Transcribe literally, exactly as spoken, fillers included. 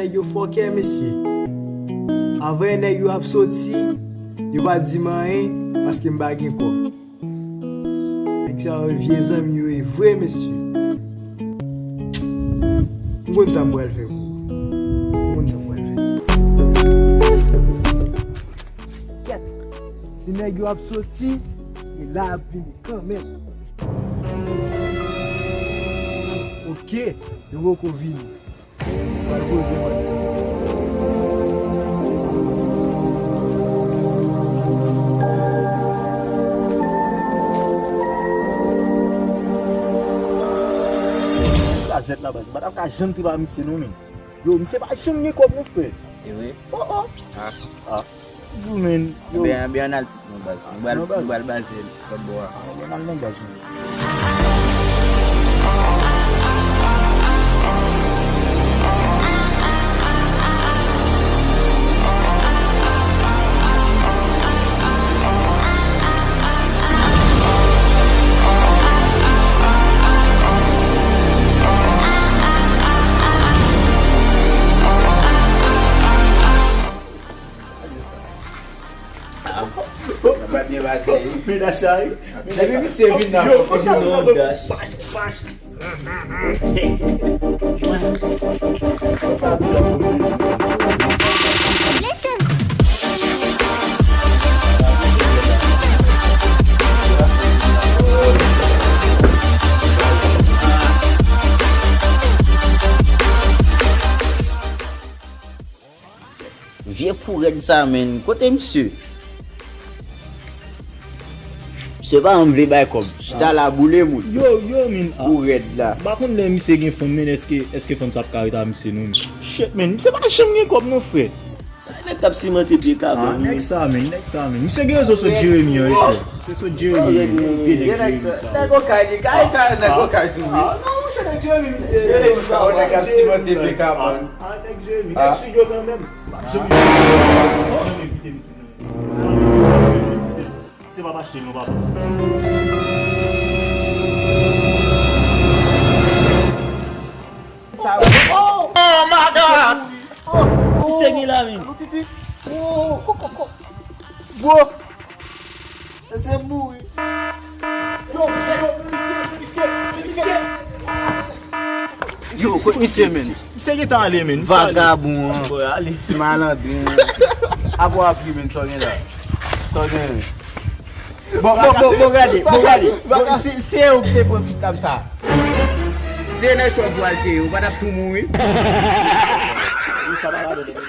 Nèg yo fòkè, mesye. Anvan nèg yo ap soti, yo pa di m anyen paske m pa gen kòb. Nèg sa yo vye zanmi yo ye vre, mesye. M konn sa m pral fè pou ou. M konn sa m pral fè. Kèt. Si nèg yo ap soti, e la y ap vini kanmenm. Oke, yo poko vini. Pral poze mwen. Gazèt la, baz. M pa t ap ka janm tripe ak misye non, men. Yo, misye pa janm gen kòb non, frè. E vre? Oh, oh. Ah. Ah. Yo, men, yo. Ebyen, ebyen, ann al. Nou baz. Nou bal, nou bal baze lòt bò a. Ann al nan baz nou. Sa pa byen pase. Mennaj sa, wi. Depi misye vin nan. Yo, fò sa nan dash. Vye kou rèd sa, menn. Kote misye? Misye pa janm vle bay kòb. Chita la, boule moun. Yo, yo, menn. Kou rèd la. M pa konn lè misye gen fanm, menn, èske, èske fanm sa ap ka ret ak misye, non, menn? Shit, menn. Misye pa janm gen kòb, non, frè. Sa nèg k ap simante pye kabann. Ah, nèg sa, menn, nèg sa, menn. Misye gen rezon sot Jeremi an, wi, frè. Se sot Jeremi, wi. Vye nèg Jeremi sa. Nèg okay li, kay kay, nèg okay tou, wi. Ah, non, monchè, nèg Jeremi, misye. Se nèg k ap simante pye kabann. Ah, nèg Jeremi, nèg sud yo kanmenm. Pa janm, pa janm envite misye nan. Sa, misye, misye pa achte l non, papa. Sa, oh my God! Oh, misye gen la, wi. Allo, Titi. Oh, ko, ko, ko. Bro. Mesye mouri. Yo, yo, men misye, men misye, men misye. Yo, kot misye, menn? Misye gentan ale, menn. Vagabon an. Ti malandren an. Apa w ap ri, menn, sa w gen la? Sa w gen? Bon, bon, bon, bon, gade, bon, gade. Bon, se, se ou ki te pran tout tab sa. Se nan chòf ou al te ye, ou pa t ap tou mouri. Wi, sa pa gade, menn.